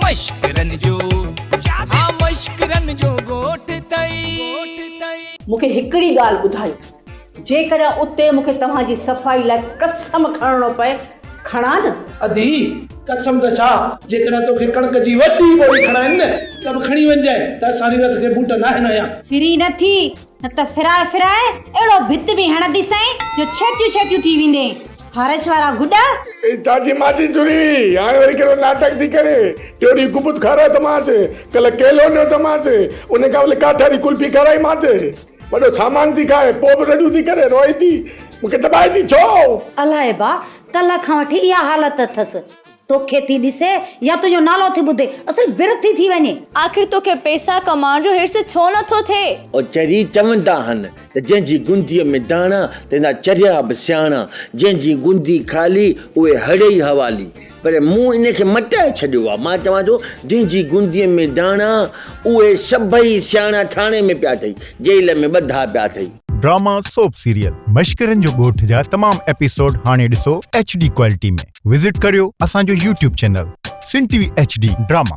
مشڪرن جو ها مشڪرن جو ڳوٺ ٿئي. مون کي هڪڙي ڳالهه ٻڌايو، جيڪڏهن اتي مون کي توهان جي صفائي لاء قسم کڻڻو پئي، کڻان نه؟ ادي، قسم ته ڇا، جيڪڏهن توکي ڪڻڪ جي وڏي ٻوري کڻائين نه ته به کڻي وڃجانء ته اسان ريورس کي بوٽ ناهن هنيا. ڦري نه ٿي، نه ته ڦرائي ڦرائي اهڙو ڀت ۾ هڻنديسانء جو ڇيتيون ڇيتيون ٿي ويندين. خارش وارا گڏا. اي تاجي ماجي جڙي هئي، هاڻي وري ڪهڙو ناٽڪ ٿي ڪري. ٽيون ڏينهن ڪبوت کارايو ته مانس، ڪلهه ڪيلو ڏنو ته مانس، ان کان ولي ڪاٺاري قلفي کارائي مانس. وڏو سامان ٿي کائي، پوء به رڙيون ٿي ڪري، روئي ٿي، مون کي دٻائي ٿي، ڇو؟ الائي با، ڪلهه کان وٺي اها حالت اٿس. توکي ٿي ڏسي يا تنهنجو نالو ٿي ٻڌي، اصل برٿ ٿي ٿي وڃي. آخر توکي پئسا ڪمائڻ جو حرص ڇو نه ٿو ٿئي؟ او چري چوندا هن ته جنهن جي گنديء ۾ داڻا، تنهن جا چريا به سياڻا، جنهن جي گندي خالي، اهي هڙئي حوالي. پر مون ان کي مٽائي ڇڏيو آ. مان چوان ٿو، جنهن جي گنديء ۾ داڻا، اهي سڀئي سياڻا ٿاڻي ۾ پيا اٿئي، جيل ۾ ٻڌا پيا اٿئي. ڊراما سوپ سيريل مشڪرن جو ڳوٺ جا تمام ايپيسوڊ هاڻي ڏسو ايڇ ڊي ڪوالٽي ۾ وزٽ ڪريو اسان جو YouTube channel Sindh T V H D drama.